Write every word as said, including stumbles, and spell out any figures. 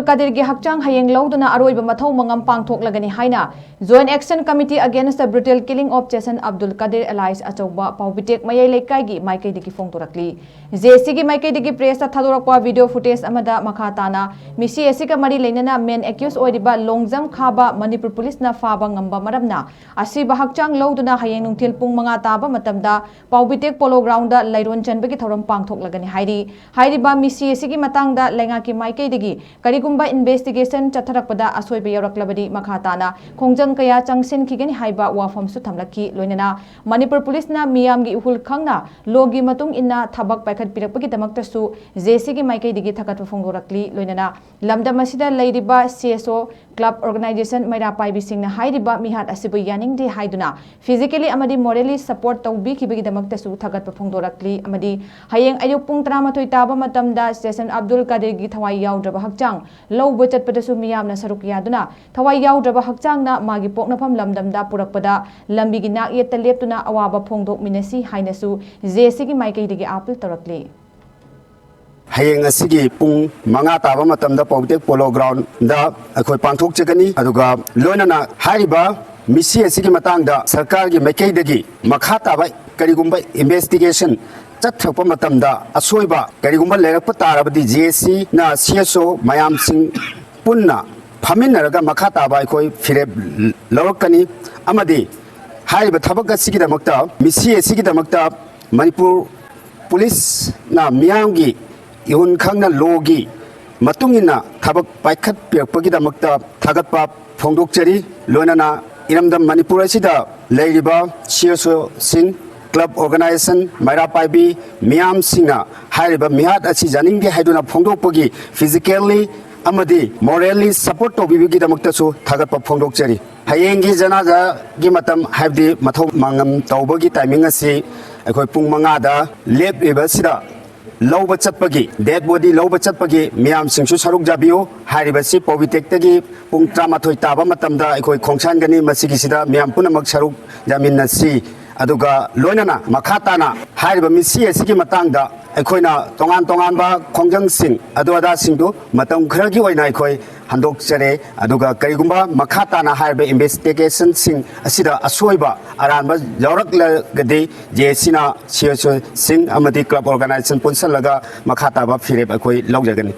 ꯀꯗꯤꯔꯒꯤ ꯍꯛꯆꯥꯡ ꯍꯌꯦꯡ ꯂꯧꯗꯨꯅ ꯑꯔꯣꯏꯕ ꯃꯊꯧ ꯃꯉꯝ ꯄꯥꯡꯊꯣꯛꯂꯒꯅꯤ ꯍꯥꯏꯅ Joint Action Committee Against the Brutal Killing of Chesan Abdul Kadir alias ꯑꯆꯧꯕ ꯄꯥꯎꯕꯤꯇꯦꯛ ꯃꯌꯥꯏ ꯂꯩꯀꯥꯏꯒꯤ ꯃꯥꯏꯀꯩꯗꯒꯤ ꯐꯣꯡꯗꯣꯔꯛꯂꯤ꯫ ꯖꯦ ꯑꯦꯁ ꯁꯤꯒꯤ ꯃꯥꯏꯀꯩꯗꯒꯤ ꯄ꯭ꯔꯦꯁꯇ ꯊꯥꯗꯣꯔꯛꯄ ꯚꯤꯗꯤꯑꯣ ꯐꯨꯇꯦꯖ ꯑꯃꯗ ꯃꯈꯥ ꯇꯥꯅ ꯃꯤꯁꯤ ꯑꯁꯤꯒ ꯃꯔꯤ ꯂꯩꯅꯅ ꯃꯦꯟ ꯑꯦꯀ꯭ꯌꯨꯁ ꯑꯣꯏꯔꯤꯕ ꯂꯣꯡꯖꯝ ꯈꯥꯕ ꯃꯅꯤꯄꯨꯔ ꯄꯨꯂꯤꯁꯅ ꯐꯥꯕ ꯉꯝꯕ ꯃꯔꯝꯅ ꯑꯁꯤꯕ ꯍꯛꯆꯥꯡ ꯂꯧꯗꯨꯅ ꯍꯌꯦꯡ ꯅꯨꯡꯊꯤꯜ ꯄꯨꯡ ꯃꯉꯥ ꯇꯥꯕ ꯃꯇꯝꯗ ꯄꯥꯎꯕꯤꯇꯦꯛ ꯄꯣꯂꯣ ꯒ꯭ꯔꯥꯎꯟꯗ ꯂꯩꯔꯣꯟ ꯆꯟꯕꯒꯤ ꯊꯧꯔꯝ ꯄꯥꯡꯊꯣꯛꯂꯒꯅꯤ ꯍꯥꯏꯔꯤ꯫ ꯍꯥꯏꯔꯤꯕ ꯃꯤꯁꯤ ꯑꯁꯤꯒꯤ ꯃꯇꯥꯡꯗ ꯂꯩꯉꯥꯛꯀꯤ ꯃꯥꯏꯀꯩꯗꯒꯤ ꯀꯔꯤꯒꯨꯝꯕ ꯏꯟꯚꯦꯁꯇꯤꯒꯦꯁꯟ ꯆꯠꯊꯔꯛꯄꯗ ꯑꯁꯣꯏꯕ ꯌꯥꯎꯔꯛꯂꯕꯗꯤ ꯃꯈꯥ ꯇꯥꯅ ꯈꯣꯡꯖꯪ ꯀꯌꯥ ꯆꯪꯁꯤꯟꯈꯤꯒꯅꯤ ꯍꯥꯏꯕ ꯋꯥꯐꯝꯁꯨ ꯊꯝꯂꯛꯈꯤ꯫ ꯂꯣꯏꯅꯅ ꯃꯅꯤꯄꯨꯔ ꯄꯨꯂꯤꯁꯅ ꯃꯤꯌꯥꯝꯒꯤ ꯏꯍꯨꯜ ꯈꯪꯅ ꯂꯣꯒꯤ ꯃꯇꯨꯡ ꯏꯟꯅ ꯊꯕꯛ ꯄꯥꯏꯈꯠꯄꯤꯔꯛꯄꯒꯤꯗꯃꯛꯇꯁꯨ ꯖꯦ ꯑꯦꯁ ꯁꯤꯒꯤ ꯃꯥꯏꯀꯩꯗꯒꯤ ꯊꯥꯒꯠꯄ ꯐꯣꯡꯗꯣꯔꯛꯂꯤ꯫ ꯂꯣꯏꯅꯅ ꯂꯝꯗꯝ ꯑꯁꯤꯗ ꯂꯩꯔꯤꯕ ꯁꯤ ꯑꯦꯁ ꯑꯣ ꯀ꯭ꯂꯕ ꯑꯣꯔꯒꯅꯥꯏꯖꯦꯁꯟ ꯃꯩꯔꯥ ꯄꯥꯏꯕꯤꯁꯤꯡꯅ ꯍꯥꯏꯔꯤꯕ ꯃꯤꯍꯥꯠ ꯑꯁꯤꯕꯨ ꯌꯥꯅꯤꯡꯗꯦ ꯍꯥꯏꯗꯨꯅ ꯐꯤꯖꯤꯀꯦꯂꯤ ꯑꯃꯗꯤ ꯃꯣꯔꯦꯂꯤ ꯁꯄꯣꯔꯠ ꯇꯧꯕꯤꯈꯤꯕꯒꯤꯗꯃꯛꯇꯁꯨ ꯊꯥꯒꯠꯄ ꯐꯣꯡꯗꯣꯔꯛꯂꯤ꯫ ꯑꯃꯗꯤ ꯍꯌꯦꯡ ꯑꯌꯨꯛ ꯄꯨꯡ ꯇꯔꯥꯃꯥꯊꯣꯏ ꯇꯥꯕ ꯃꯇꯝꯗ ꯁꯦꯁꯟ ꯑꯕꯗꯨꯜ ꯀꯥꯗꯤꯔꯒꯤ ꯊꯋꯥꯏ ꯌꯥꯎꯗ꯭ꯔꯕ ꯍꯛꯆꯥꯡ ꯂꯧꯕ ꯆꯠꯄꯗꯁꯨ ꯃꯤꯌꯥꯝꯅ ꯁꯔꯨꯛ ꯌꯥꯗꯨꯅ ꯊꯋꯥꯏ ꯌꯥꯎꯗ꯭ꯔꯕ ꯍꯛꯆꯥꯡꯅ ꯃꯥꯒꯤ ꯄꯣꯛꯅꯐꯝ ꯂꯝꯗꯝꯗ ꯄꯨꯔꯛꯄꯗ ꯂꯝꯕꯤꯒꯤ ꯅꯥꯛꯌꯦꯠꯇ ꯂꯦꯞꯇꯨꯅ ꯑꯋꯥꯕ ꯐꯣꯡꯗꯣꯛꯃꯤꯟꯅꯁꯤ ꯍꯥꯏꯅꯁꯨ ꯖꯦ ꯑꯦꯁ ꯁꯤꯒꯤ ꯃꯥꯏꯀꯩꯗꯒꯤ ꯑꯥꯄꯤꯜ ꯇꯧꯔꯛꯂꯤ꯫ ꯍꯌꯦꯡ ꯑꯁꯤꯒꯤ ꯄꯨꯡ ꯃꯉꯥ ꯇꯥꯕ ꯃꯇꯝꯗ ꯄꯥꯎꯕꯤꯇꯦꯛ ꯄꯣꯂꯣ ꯒ꯭ꯔꯥꯎꯟꯗ ꯑꯩꯈꯣꯏ ꯄꯥꯡꯊꯣꯛꯆꯒꯅꯤ꯫ ꯑꯗꯨꯒ ꯂꯣꯏꯅꯅ ꯍꯥꯏꯔꯤꯕ ꯃꯤꯁꯤ ꯑꯁꯤꯒꯤ ꯃꯇꯥꯡꯗ ꯁꯔꯀꯥꯔꯒꯤ ꯃꯥꯏꯀꯩꯗꯒꯤ ꯃꯈꯥ ꯇꯥꯕ ꯀꯔꯤꯒꯨꯝꯕ ꯏꯟꯚꯦꯁꯇꯤꯒꯦꯁꯟ ꯆꯠꯊꯔꯛꯄ ꯃꯇꯝꯗ ꯑꯁꯣꯏꯕ ꯀꯔꯤꯒꯨꯝꯕ ꯂꯩꯔꯛꯄ ꯇꯥꯔꯕꯗꯤ ꯖꯦ ꯑꯦꯁ ꯁꯤꯅ ꯁꯤ ꯑꯦꯁ ꯑꯣ ꯃꯌꯥꯝꯁꯤꯡ ꯄꯨꯟꯅ ꯐꯝꯃꯤꯟꯅꯔꯒ ꯃꯈꯥ ꯇꯥꯕ ꯑꯩꯈꯣꯏ ꯐꯤꯔꯦꯞ ꯂꯧꯔꯛꯀꯅꯤ꯫ ꯑꯃꯗꯤ ꯍꯥꯏꯔꯤꯕ ꯊꯕꯛ ꯑꯁꯤꯒꯤꯗꯃꯛꯇ ꯃꯤꯁꯤ ꯑꯁꯤꯒꯤꯗꯃꯛꯇ ꯃꯅꯤꯄꯨꯔ ꯄꯨꯂꯤꯁꯅ ꯃꯤꯌꯥꯝꯒꯤ ꯏꯍꯨꯟ ꯈꯪꯅ ꯂꯣꯒꯤ ꯃꯇꯨꯡ ꯏꯟꯅ ꯊꯕꯛ ꯄꯥꯏꯈꯠꯄꯤꯔꯛꯄꯒꯤꯗꯃꯛꯇ ꯊꯥꯒꯠꯄ ꯐꯣꯡꯗꯣꯛꯆꯔꯤ꯫ ꯂꯣꯏꯅꯅ ꯏꯔꯝꯗꯝ ꯃꯅꯤꯄꯨꯔ ꯑꯁꯤꯗ ꯂꯩꯔꯤꯕ ꯁꯤ ꯑꯦꯁ ꯑꯣꯁꯤꯡ, ꯀ꯭ꯂꯕ ꯑꯣꯔꯒꯅꯥꯏꯖꯦꯁꯟ, ꯃꯩꯔꯥ ꯄꯥꯏꯕꯤ ꯃꯤꯌꯥꯝꯁꯤꯡꯅ ꯍꯥꯏꯔꯤꯕ ꯃꯤꯍꯥꯠ ꯑꯁꯤ ꯌꯥꯅꯤꯡꯗꯦ ꯍꯥꯏꯗꯨꯅ ꯐꯣꯡꯗꯣꯛꯄꯒꯤ ꯐꯤꯖꯤꯀꯦꯜꯂꯤ ꯑꯃꯗꯤ ꯃꯣꯔꯦꯜꯂꯤ ꯁꯄꯣꯔꯠ ꯇꯧꯕꯤꯕꯒꯤꯗꯃꯛꯇꯁꯨ ꯊꯥꯒꯠꯄ ꯐꯣꯡꯗꯣꯛꯆꯔꯤ꯫ ꯍꯌꯦꯡꯒꯤ ꯖꯅꯥꯖꯥꯒꯤ ꯃꯇꯝ ꯍꯥꯏꯕꯗꯤ ꯃꯊꯧ ꯃꯉꯝ ꯇꯧꯕꯒꯤ ꯇꯥꯏꯃꯤꯡ ꯑꯁꯤ ꯑꯩꯈꯣꯏ ꯄꯨꯡ ꯃꯉꯥꯗ ꯂꯦꯞꯂꯤꯕꯁꯤꯗ ꯂꯧꯕ ꯆꯠꯄꯒꯤ, ꯗꯦꯗ ꯕꯣꯗꯤ ꯂꯧꯕ ꯆꯠꯄꯒꯤ ꯃꯤꯌꯥꯝꯁꯤꯡꯁꯨ ꯁꯔꯨꯛ ꯌꯥꯕꯤꯌꯨ꯫ ꯍꯥꯏꯔꯤꯕꯁꯤ ꯄꯣꯕꯤꯇꯦꯛꯇꯒꯤ ꯄꯨꯡ ꯇꯔꯥꯃꯥꯊꯣꯏ ꯇꯥꯕ ꯃꯇꯝꯗ ꯑꯩꯈꯣꯏ ꯈꯣꯡꯁꯥꯟꯒꯅꯤ꯫ ꯃꯁꯤꯒꯤꯁꯤꯗ ꯃꯤꯌꯥꯝ ꯄꯨꯝꯅꯃꯛ ꯁꯔꯨꯛ ꯌꯥꯃꯤꯟꯅꯁꯤ꯫ ꯑꯗꯨꯒ ꯂꯣꯏꯅꯅ ꯃꯈꯥ ꯇꯥꯅ ꯍꯥꯏꯔꯤꯕ ꯃꯤꯠꯁꯤ ꯑꯁꯤꯒꯤ ꯃꯇꯥꯡꯗ ꯑꯩꯈꯣꯏꯅ ꯇꯣꯉꯥꯟ ꯇꯣꯉꯥꯟꯕ ꯈꯣꯡꯖꯪꯁꯤꯡ ꯑꯗꯨ ꯑꯗꯥꯁꯤꯡꯗꯨ ꯃꯇꯝ ꯈꯔꯒꯤ ꯑꯣꯏꯅ ꯑꯩꯈꯣꯏ ꯍꯟꯗꯣꯛꯆꯔꯦ꯫ ꯑꯗꯨꯒ ꯀꯔꯤꯒꯨꯝꯕ ꯃꯈꯥ ꯇꯥꯅ ꯍꯥꯏꯔꯤꯕ ꯏꯟꯚꯦꯁꯇꯤꯒꯦꯁꯟꯁꯤꯡ ꯑꯁꯤꯗ ꯑꯁꯣꯏꯕ ꯑꯔꯥꯟꯕ ꯌꯥꯎꯔꯛꯂꯒꯗꯤ ꯖꯦ ꯑꯦꯁ ꯁꯤꯅ ꯁꯤ ꯑꯦꯁ ꯑꯣꯁꯤꯡ ꯑꯃꯗꯤ ꯀ꯭ꯂꯕ ꯑꯣꯔꯒꯅꯥꯏꯖꯦꯁꯟ ꯄꯨꯟꯁꯤꯜꯂꯒ ꯃꯈꯥ ꯇꯥꯕ ꯐꯤꯔꯦꯞ ꯑꯩꯈꯣꯏ ꯂꯧꯖꯒꯅꯤ꯫